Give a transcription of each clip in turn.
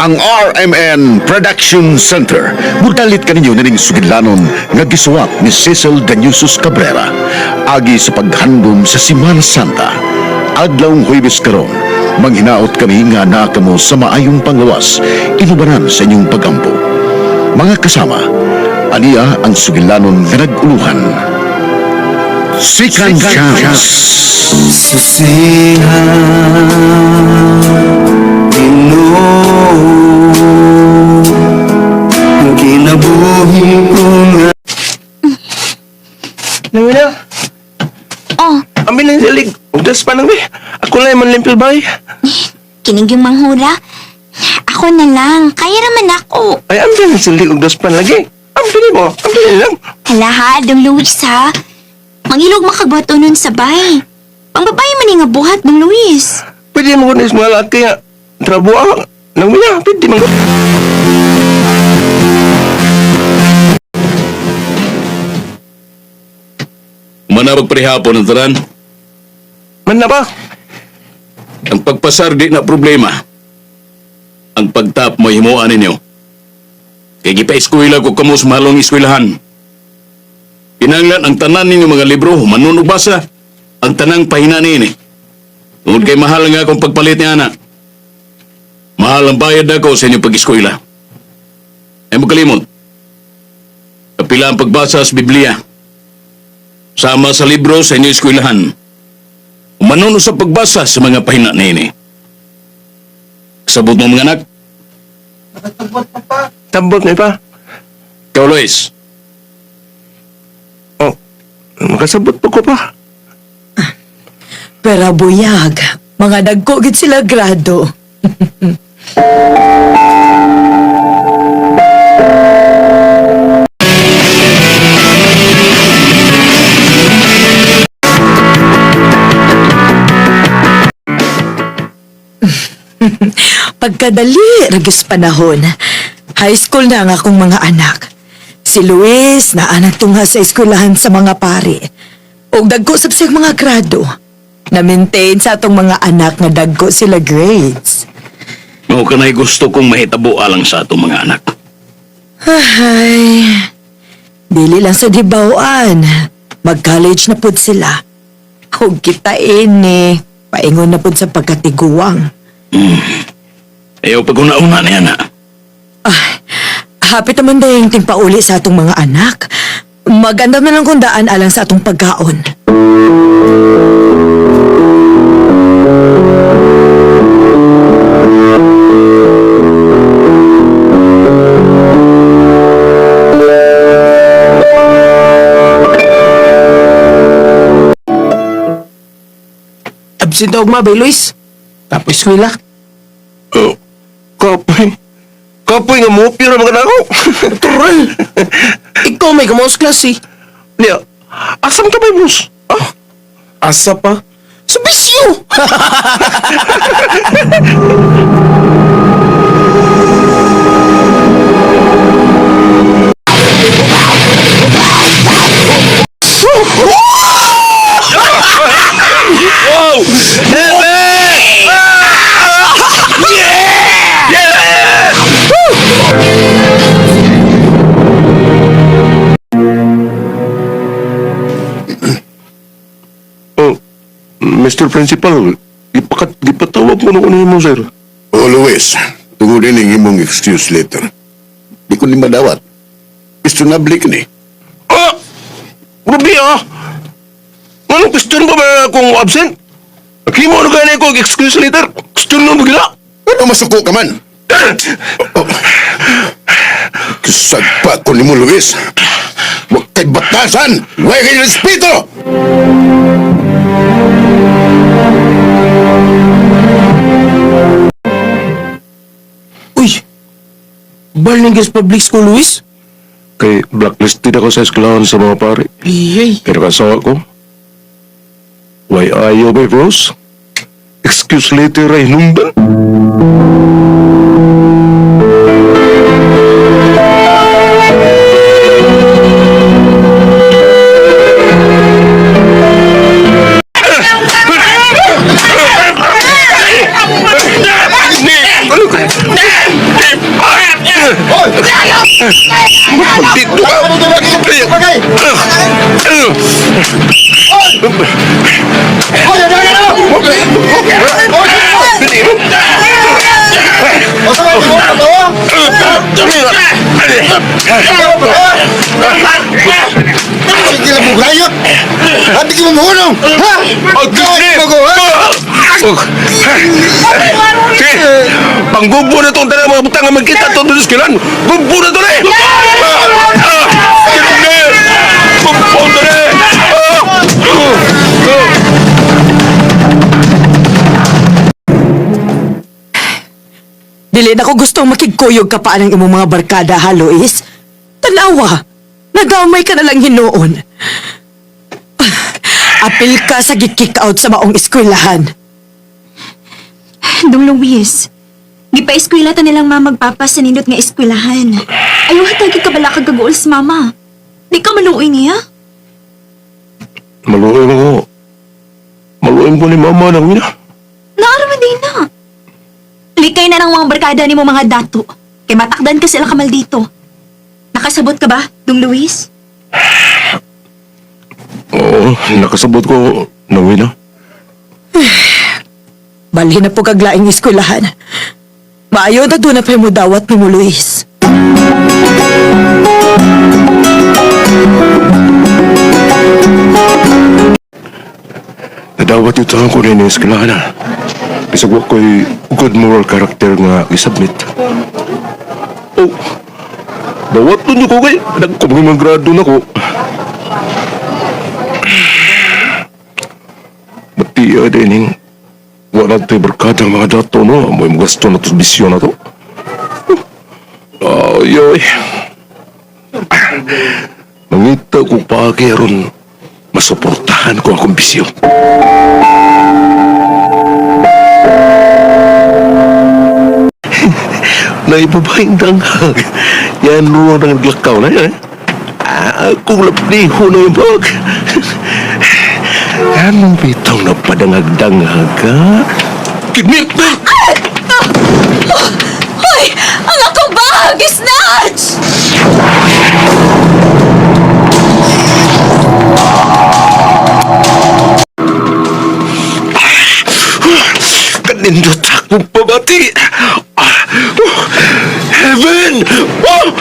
Ang RMN Production Center mudalit kaninyo nining sugidlanon nga gisuwat ni Cecil Danusus Cabrera agi sa paghandom sa Simana Santa. Adlawng Huwebes karon, manghinaot kami nga naa kamo sa maayong panglawas, inubanan sa inyong pagampo. Mga kasama, aniya ang sugilanon nga nag-uluhan. Second Chance. Susiha Ginoo ang kinabuhi ko nga. Nangina, Oh, amin lang silig. Ugdas pa nang be. Ako lang man limpil bay. kining yung manghura. Ako na lang. Kaya raman ako. Ay, amin lang silig ugdas pa lagi. Amin mo, amin lang. Hala ha, Dong Luis ha. Mangilog makagbato nun sa bay. Pangbabay man ni nga buhat, Dong Luis. Pwede mo kunis mga laki nga. Trabuha. Nangina, pwede man. Manabag parihapon ang tanan. Man na ba? Ang pagpasar di na problema. Ang pagtap mo himuan ninyo. Kay gipa-eskwela ko kamo sa mahalong eskwelahan. Kinanglan ang tanan ninyo mga libro, manunog basa. Ang tanang pahina niini. Tungod kay mahal nga akong pagpalit ni ana. Mahal ang bayad nako sa inyong pag-eskwela. Ay mo kalimot. Kapila ang pagbasa sa Biblia. Sama sa libro sa inyong eskwelahan. Umanuno sa pagbasa sa mga pahina niini. Sabot mo mga anak, Tambot na pa. ikaw Luis, Oh, makasabot pa ko pa. Pero buyag, mga dagko gid sila grado. Pagkadali, ragis panahon. High school na ang akong mga anak. Si Luis na tungha sa eskwelahan sa mga pari. Og dagko sab siyang mga grado. Na-maintain sa atong mga anak nga dagko sila grades. mao kanay gusto kong mahitabo alang sa atong mga anak. Ay, dili lang sa dibawaan. Mag-college na pud sila. Huwag kita ini. Paingon na pud sa pagkatiguang. Ayaw pag una-una niya na. Ay, hapit naman dahil tingpauli sa atong mga anak. Maganda man lang kung daan alang sa atong pagkaon. Absent og ma bay Luis. Tapos eskwela. Oh, kapoy. Kapoy nga mo pira mga nako. Tural! Ikaw may kamaos class eh. Niya, asam ka bay boss? Ah, Asa pa? Sa bisyo! Oh, Mr. Principal, gipakat gipatawag mo na ko nimo, sir. O Luis, tungod ini imong excuse letter. Di ko ni madawat. Questionable ka ni. Ah! Grabe ah! Anong question pa ba kung absent? Kimo na gani ko excuse letter? Question na mo gila? Ano masuko ka man? Oh, oh. Kasagpa ko ni mo, Luis. Huwag kay batasan! Huwag kay respeto! Uy! Balinggas Public School, Luis? Kay blacklisted ako sa eskwelahan sa mga pare. Iyay. Pero kasawa ko, why ayaw ba, bros? Excuse letter ay numban. Ni, ano ka? Dito ka! Sige lang mo layot. Ati ka mo hunong. Ha? Sige! Panggubo na itong tanan mga butang nga magkita ito doon sa kilan! Gubo na ito na eh! Sige! Gubo na eh! Dili na ko gustong makigkuyog ka pa ng imong mga barkada, ha, Luis? Tanawa, nadamay ka na lang hinuon. Apil ka sa gikick out sa maong eskwelahan. Dong Luis, gipa-eskwela ta nilang mama magpapa sa nindot nga eskwelahan. Ayaw hatagi ka bala kag kaguol sa mama. Di ka maluoy niya? Maluoy mo ko. Maluoy mo ni mama nang ina. Naaraman din na. Likay na ng mga barkada ni mo mga dato. Kay matakdan ka sila kamal dito. Nakasabot ka ba, Dong Luis? Oo, nakasabot ko nang ina. Balhin na po kaglaing eskwelahan. Maayo na doon na pa mo dawat ni mo, Luis. Nadawat yung tangan ko rin yung eskwelahan na. Bisag wa ko'y good moral character nga isubmit. Oh, dawat nun ko kay. Nagkumang mga grado na ko. Matiya din yung wala to'y barkada ang mga dato, no? Amoy mo gasto na to bisyo na to. Ay, ay. Mangita ko pa ron masuportahan ko akong bisyo. Naibabaing danghag. Yan ruang ng naglakaw na yan. Akong lapliho na yung bag. Anong bitong napadangag-danghag ka? Kinit na! Hoy! Ang akong bag! Snatch! Kanindot akong pabati. Ah, oh, heaven! Oh, oh!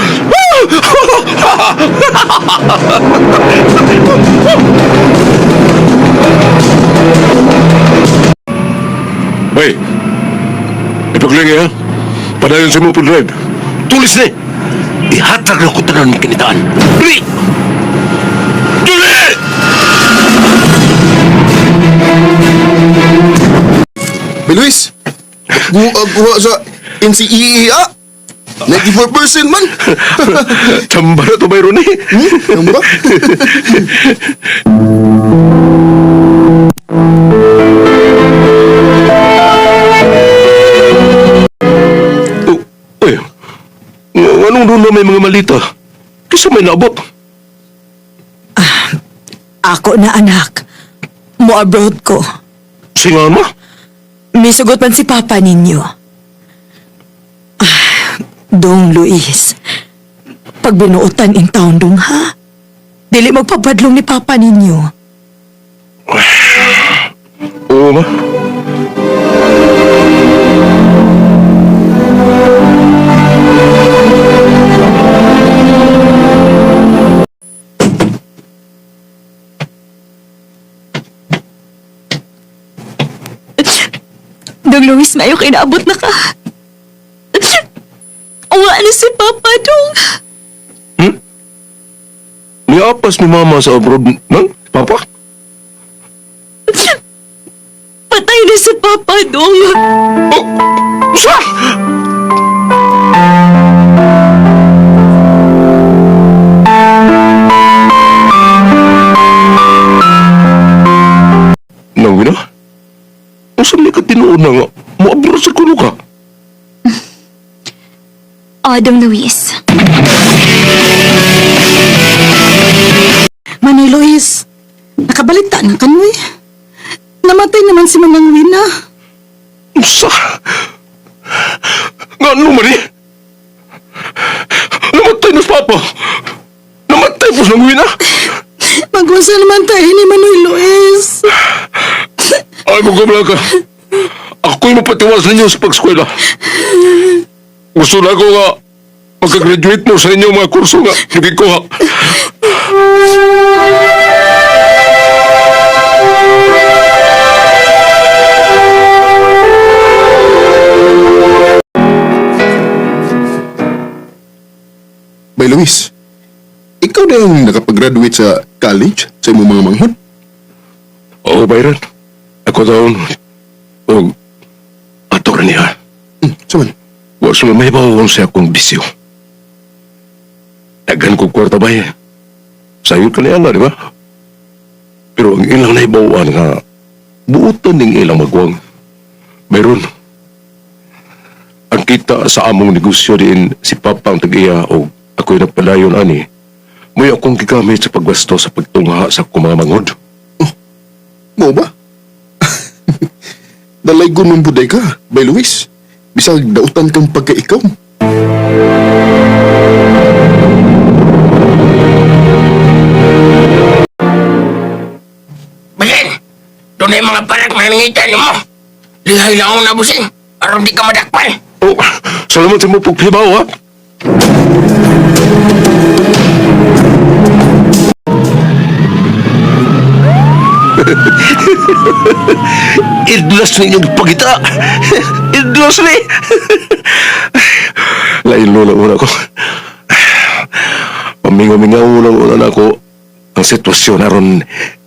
Hey! Ipaglingi ha? Padayon sa mo drive. Tulis na eh! Ihatag na ko tanan kinitaan. Dali! Dali! Luis, guha sa NCEA. 94% man. Chamba na to, Byron eh. Ano ba? Oh, uy, anong doon na may mga malita? Kisa may naabot. Ako na, anak. Mo abroad ko. Singa ma? Misugot man si Papa ninyo. Ah, Dong Luis, pag binuotan in town dong ha? Dili magpabadlong ni Papa ninyo. Oo ma. Dong Luis, mayo kinaabot na ka. Uwa na si Papa, Dong. Niapas ni mama sa abroad nang papa? Patay na si Papa, Dong. Oh, sa? Nang wina? Unsa man ka tinuod na nga? Moabroad sa kuno ka? Oh, Dong Luis. Manoy Luis, nakabalita na kanoy. Namatay naman si Manang Wina. Unsa? Nga ano man eh? Papa, namatay po sa wina. Mag-unsa naman tayo ni Manoy Luis. Ay, magkabla ka. Ako'y mapatiwas ninyo sa pag-eskwela. Gusto na ko nga magka-graduate mo sa inyong mga kurso nga nagikuha. Bay Luis, ikaw na yung nakapag-graduate sa college sa imong mga manghod? Oo, Byron. Ako daon. Og ato ra niya. Sa man? Wa sila may bawon sa akong bisyo. Daghan kong kwarta ba eh. Sayo ka niya na, di ba? Pero ang ilang naibawan nga, buotan ning ilang magwang. Mayroon. Ang kita sa among negosyo diin si Papa ang tag-iya o ako'y nagpadayon ani. May akong gigamit sa pagwasto sa pagtungha sa akong mga mangod. Mo ba? Dalaygon mong buday ka, Bay Luis. Bisag dautan kang pagka-ikaw. Basin! Doon yung mga parak na nangitan mo. Lihay lang akong nabusin. Aron di ka madakpan. Oh, salamat sa mo pagpibaw, ha? Idlas ninyong pagita. Idlas ni. Lain lola una ko. Pamingaw-mingaw lang una na ako ang sitwasyon aron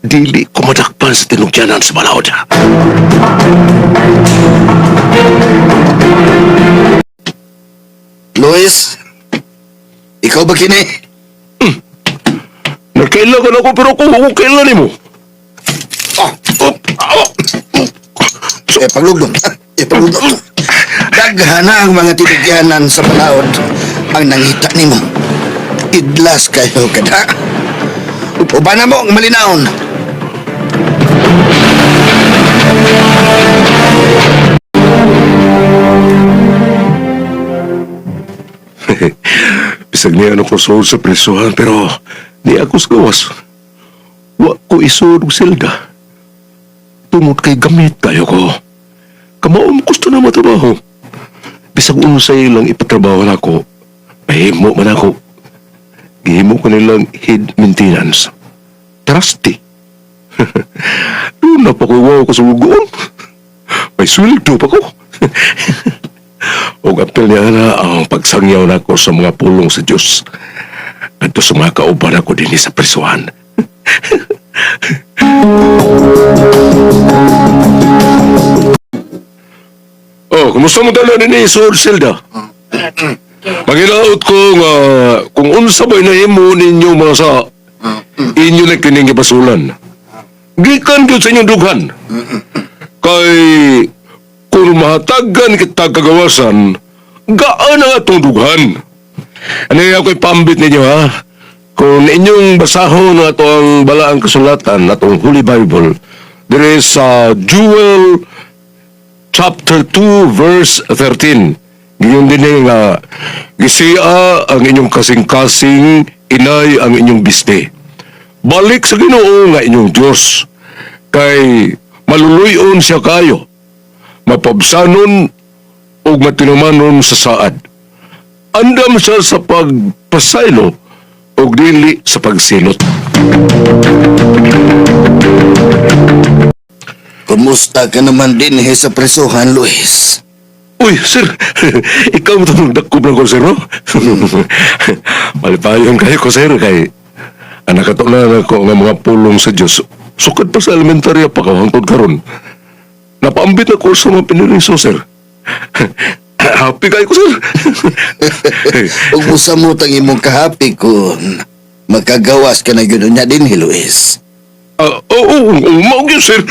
dili ko madakpan sa tinugyanan sa balaod. Luis, ikaw ba kini? Nagkailangan ako pero kung ako kailan nimo. Oh, Oh, oh. eh, paglugdon. Eh, paglugdon. Daghana ang mga tinugyanan sa balaod ang nangita nimo. Idlas kayo kada. Uban na mo ang malinaon. Bisag niya ano ko suod sa presuhan pero di ako sa gawas. Wa ko isuod og silda. Tungod kay gamit kayo ko. Kamaom gusto na matrabaho. Bisag unsay lang ipatrabaho nako. Mahimo man ako. Gihimo ko nilang head maintenance. Trusty. Doon na pa ko wow ko sa ugoon. May sweldo pa ko. Og apil niya na ang pagsangyaw nako sa mga pulong sa Diyos. Adto sa mga kauban ako dinhi sa prisuhan. Oh, kumusta mo dala ni Sir Zelda? Magilaot ko nga kung unsa ba'y nahimo ninyo mga sa inyo na kining gipasulan. Gikan gyud sa inyong dughan. Kay kung mahatagan kita kagawasan, gaan ang atong dughan. Ano yung ako'y pambit ninyo ha? Kung inyong basahon ang atong balaang kasulatan, atong Holy Bible, there is sa Jewel chapter 2 verse 13. Giyon din eh nga gisia ang inyong kasing-kasing, inay ang inyong biste. Balik sa Ginoo nga inyong Dios kay maluluyon siya kayo, mapabsanon ug matinumanon sa saad. Andam siya sa pagpasaylo ug dili sa pagsilot. Kumusta ka naman din eh, sa presuhan, Luis? Uy, sir, ikaw mo itong nagdakob ng ko, sir, no? Malipayon kayo ko, sir, kay ang nakatunan ako nga mga pulong sa Diyos. Sukad pa sa elementarya pa ko, hangtod karon. Napaambit na ko sa mga piniriso, sir. Happy kayo ko, sir. Ug musamot ang imong kahapi kun makagawas ka na gyud niya din, Luis. Ah, oo, oo, oo, mao gyud, sir.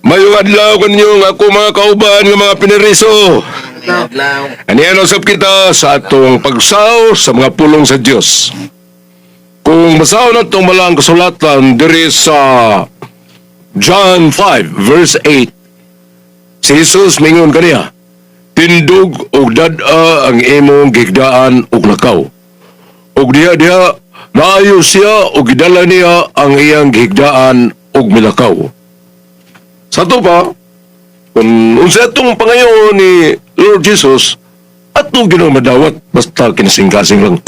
Mayong adlaw kaninyong ako mga kauban nga mga piniriso. Aniyan usap kita sa atong pagsaw sa mga pulong sa Dios. Kung masaw na itong malang kasulatan diri sa John 5 verse 8. Si Jesus mingon kaniya, Tindog og dad-a ang imong gigdaan og lakaw. Og diha-diha, naayo siya og gidala niya ang iyang gigdaan og milakaw. Sa to pa, kung unsa atong pangayo ni Lord Jesus, ato ginang madawat basta kinasing-kasing lang.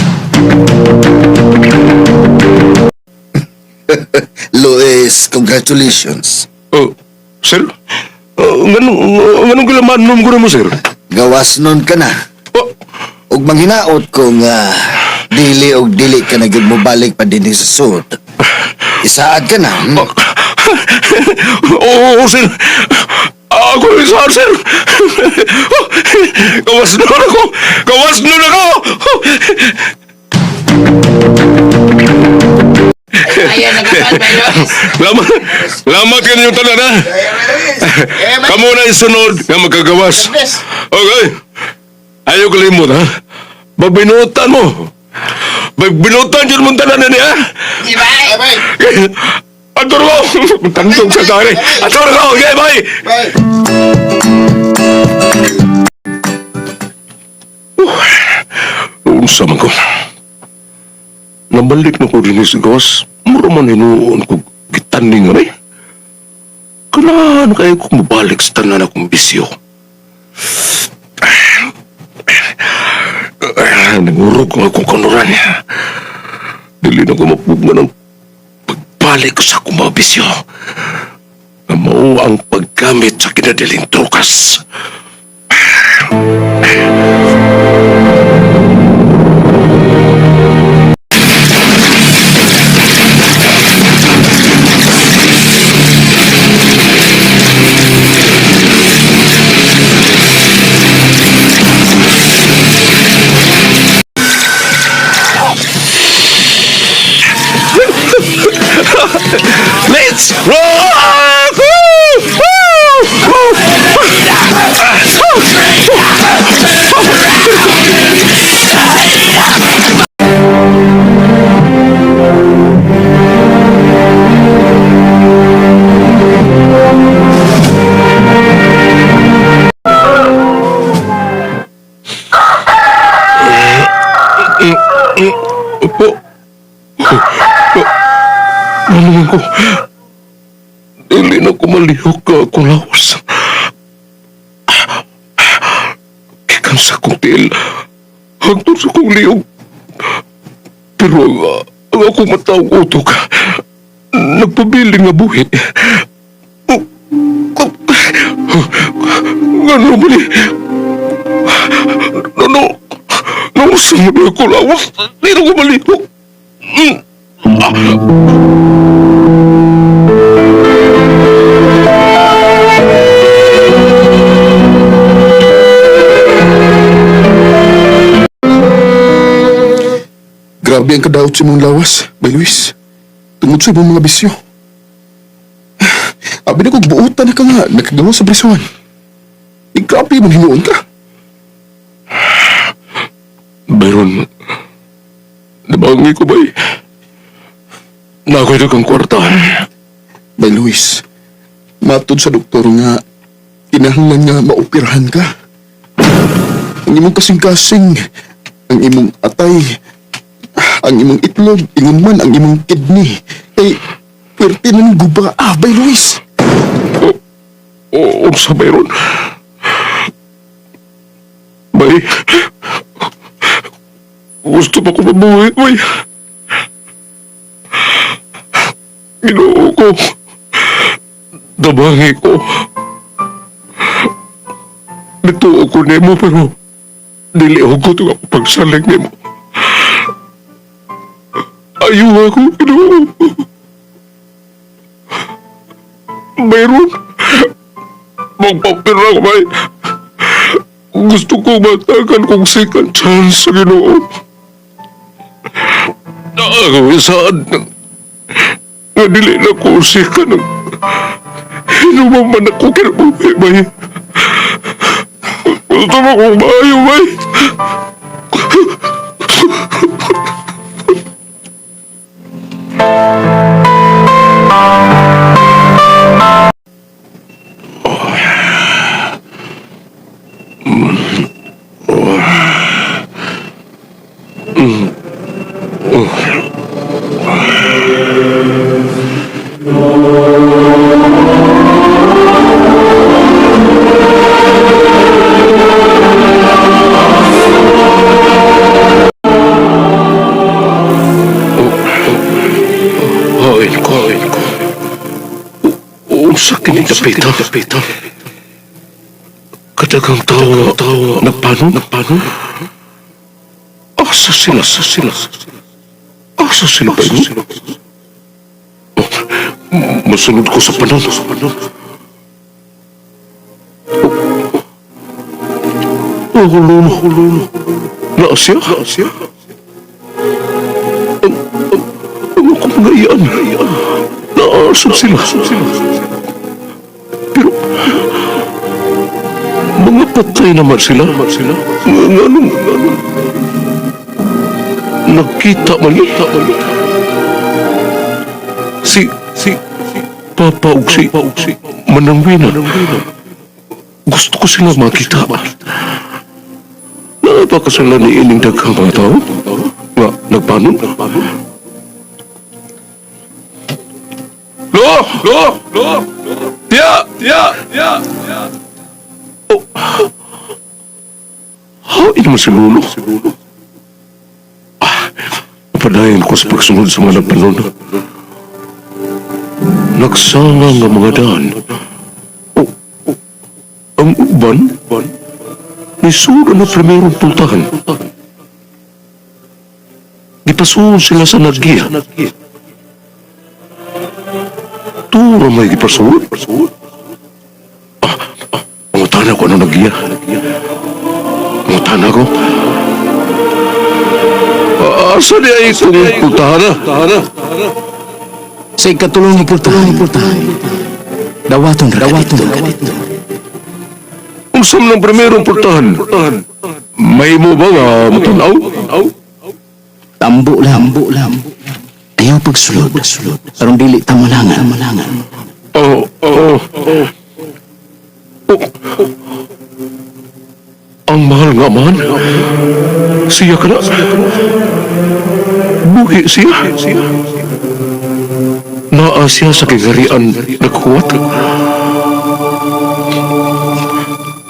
Luis, congratulations. Oh, sir? Nganong gilaman nung ko mo, sir? Gawas nun ka na. Oh, Ug manghinaot ko nga dili og dili ka na gyud mobalik pa dinhi sa sud. Isaad ka na. Oo, sir. Ako yung sir, sir. Gawas nun ako! Gawas nun ako! Ayan, nagkapan, Bay Luis. Lamat, lamat ka ninyong tanan, ha? Kamu na isunod nga magkagawas. Okay. Ayaw kalimot, ha? Pagbinutan mo. Pagbinutan yun mong tanan ni, ha? Bye. Atur ko! Tantong sa tari. Atur ko! Okay, bye! Bye. Unsa man ko. Nabalik na ko din sa gawas. Mura man hinuon ko gitaning rin. Kailangan kayo kong mabalik sa tanan akong bisyo. Nangurog ang akong kanuran. Dili na ko mapugma ng pagbalik sa akong mga bisyo. Na mao ang paggamit sa kinadiling trukas. Let's rock! Woo! Woo! Woo! Opo. Ano man ko? Dili na ko malihok ka akong lawas. Gikan sa akong tiil. Hangtod sa akong liyog. Pero ang akong mataong utok, nagpabiling nga buhi. Ngano man eh? Ano? Nausa mo na ako lawas. Di na ko malihok. Grabe ang kadaot sa imong lawas, Bay Luis. Tungod sa imong mga bisyo. Abi na kong buutan na ka nga, nakagawa sa brisuan. Grabe mong hinuon ka. Byron, nabangi ko ba'y? Nakoy kang kwarta. Bay Luis, matod sa doktor nga, kinahanglan nga maoperahan ka. Ang imong kasing-kasing, ang imong atay, ang imong itlog, ingon man ang imong kidney. Kay, pwerte na ng guba. Ah, Bay Luis! O, unsa Byron? Bay, gusto pa ko mabuhi, bay. Ginoo ko. Dabangi ko. Nituo ko nimo pero dili hugot ang ako pagsalig nimo. Ayaw ako, Ginoo. Byron, magpapira ko, bay. Gusto ko matagal kong second chance sa Ginoo. Ako saan nga dili na ko sikan ng hinumang man ako kinabuhi, bay. Gusto mo kong maayo, bay. Unsa kini dapita? Dapita. Kadaghang tao nga nagpanon? Nagpanon? Asa sila? Asa sila? Asa sila ba yun? Oh, masunod ko sa panon. Sa panon. Oh, lolo, lolo. Naa siya? Naa siya? Ang akong mga iyan. Naasad sila. Pero, mga patay naman sila. Nganong, nganong, nakita man yun. Si Papa ug si Manang Wina. Gusto ko sila makita. Naa ba kasala ni ining daghang mga tao? Nga, nagpanon? Lo! Lo! Lo! Tiya! Tiya! Tiya! Oh. Hain naman si Lolo. Ah, padayon ko sa pagsunod sa mga nagpanon. Nagsanga nga mga daan. Oh, oh, ang uban, nisura na primerong pultahan. Gipasuon sila sa nagya. Tura may gipasuon. Ah, ah, pangutana ko ano nagya. Pangutana ko. Ah, asa niya itong pultahan na? Sa ikatulong ni pultahan, dawaton ra ka dito. Unsa man ang primerong pultahan? May mo ba nga mutanaw? Tambo lang, tambo lang. Ayaw pagsulod, aron dili ta malangan. Oo, oo, oo. Oh, ang mahal nga man. Siya ka na. Buhi siya. Naa siya sa kagarian nagkuwat.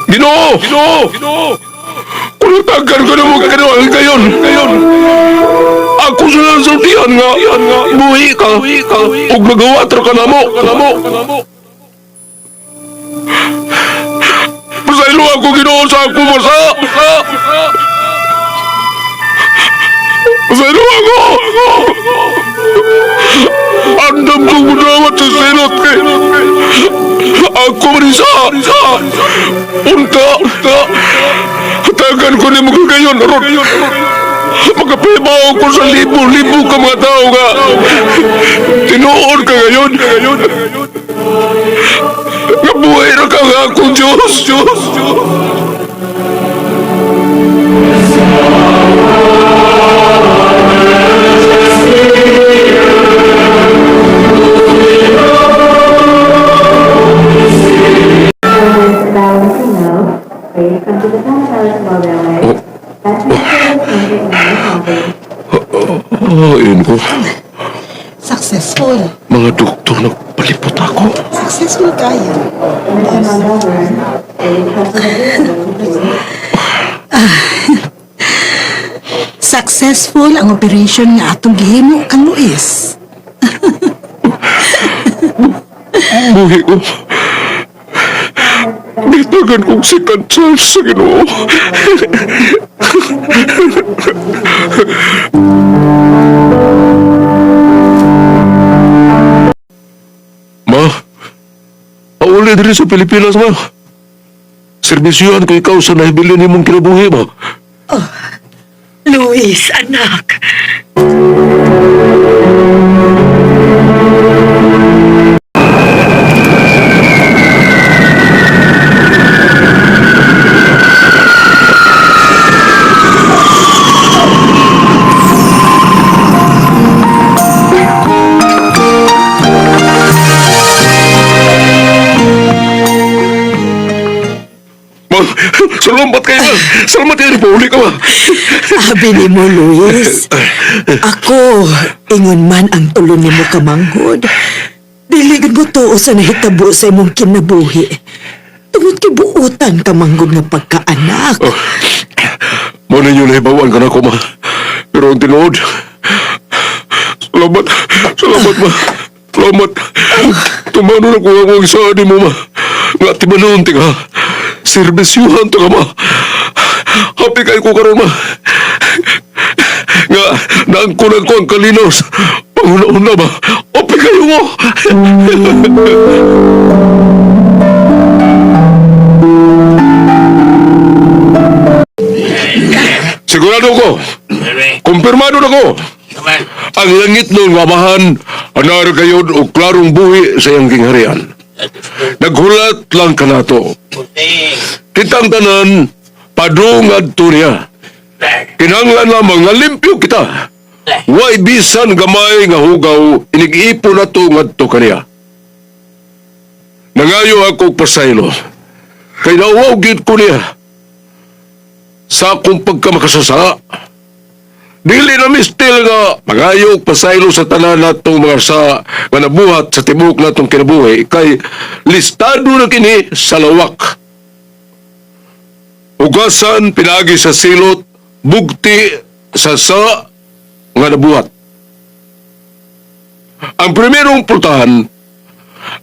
Ginoo! Ginoo! Ginoo! Kulutagan ko na mo kaganon ngayon! Ngayon! Ako sa sultihan nga, buhi ka, ug nagawatro ka namo, namo. Pasaylo ako Ginoo sa ako masa. Pasaylo ako. Andam kong mudawat sa silot kay ako marisa. Unta, hatagan ko ni mo kagayon aron makapibaw ko sa libo-libo ka mga tao nga tinuod ka ngayon. Nga buhay ra ka nga akong Diyos, Diyos, Diyos. Ayun ko. Successful. Mga doktor, nagpalipot ako. Successful kayo. Successful ang operation nga atong gihimo kang Luis. Buhi ko. Gitagan kong second chance sa Ginoo. Ma, pauli diri sa Pilipinas, ma. Serbisyuhan ko ikaw sa nahibili nimong kinabuhi, ma. Luis, anak. Ma, salamat kayo, ma. Salamat kayo, pauli ka, ma. Abi ni mo, Luis. Ako, ingon man ang tulo nimo kamanghod. Dili gud mo tuo sa nahitabo sa imong kinabuhi. Tungod kay buutan ka manggod nga pagkaanak. Oh, mao ninyo nahibawan ka na ko, ma. Pero ang tinuod, salamat, salamat, ma. Salamat. Tumano na ko ang saan ni mo, ma. Nga tibanon, tinga. Serbisyuhan to ka, ma. Happy kayo ko karon, ma. Nga, naangkunan ko ang kalinaw sa panguna-una, ma. Happy kayo mo. Sigurado ko. Kumpirmado na ko. Ang langit noon mamahan, anar kayo og klarong buhi sa iyang gingharian. Naghulat lang ka nato. Kitang tanan, padungad to niya. Kinahanglan lamang nga limpyo kita. Way bisan gamay nga hugaw, inig-ipo na to ngadto kaniya. Nangayo ako og pasaylo. Kay nauwaw gyud ko niya. Sa akong pagkamakasasa, dili na mistil nga mangayo og pasaylo sa tanan natong mga sa nga nabuhat sa tibuok natong kinabuhi kay listado na kini sa lawak. Ugasan pinagi sa silot, bugti sa sa nga nabuhat. Ang primerong pultahan,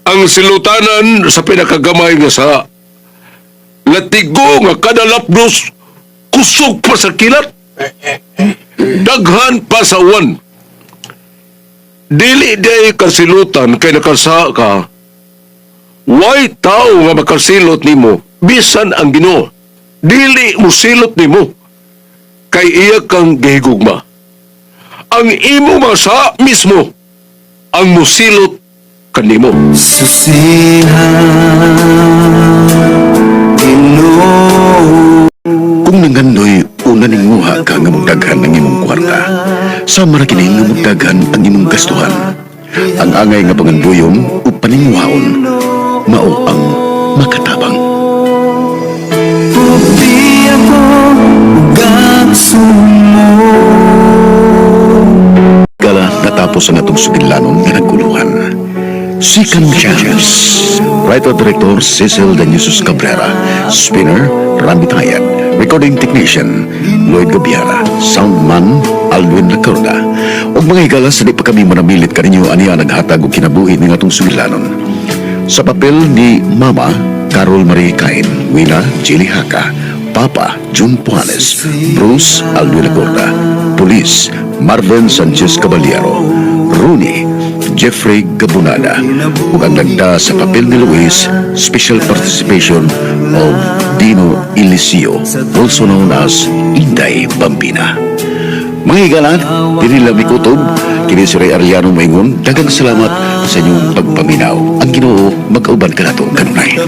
ang silutanan sa pinakagamay nga sa latigo nga kada lapdos kusog pa sa kilat, daghan pa sa uwan. Dili day kasilutan kay nakasa ka. Way tao nga makasilot nimo bisan ang Ginoo. Dili mo silot nimo kay iya kang gihigugma. Ang imo masa mismo ang musilot kanimo. Kung nangandoy, una ninguha ka nga magdaghan ng imong kwarta. Sama ra kini nga magdaghan ang imong gastuhan. Ang angay nga pangandoyon o paninguhaon, mao ang makatabang. Gala natapos ang atong sugilanon nga nagkuluhan. Second Chance. Writer-director Cecil Danusus Cabrera. Spinner, Randy Tayad. Recording technician, Lloyd Gobiara. Soundman, Alwin Lacorda. Ug mga higala sa di pa kami manamilit kaninyo aniya naghatag og kinabuhi ning atong sugilanon. Sa papel ni Mama, Carol Marie Cain, Wina Jilly Haka, Papa Jun Puanes, Bruce Alwin Lacorda, Police Marvin Sanchez Caballero, Rooney Jeffrey Gabunada, ug ang nagda sa papel ni Luis, special participation of Dino Eliseo, also known as Inday Bambina. Mga higalan, dinhi lang mikutob, kini si Ray Arellano maingon, daghang salamat sa inyong pagpaminaw. Ang Ginoo magkauban kanato kanunay.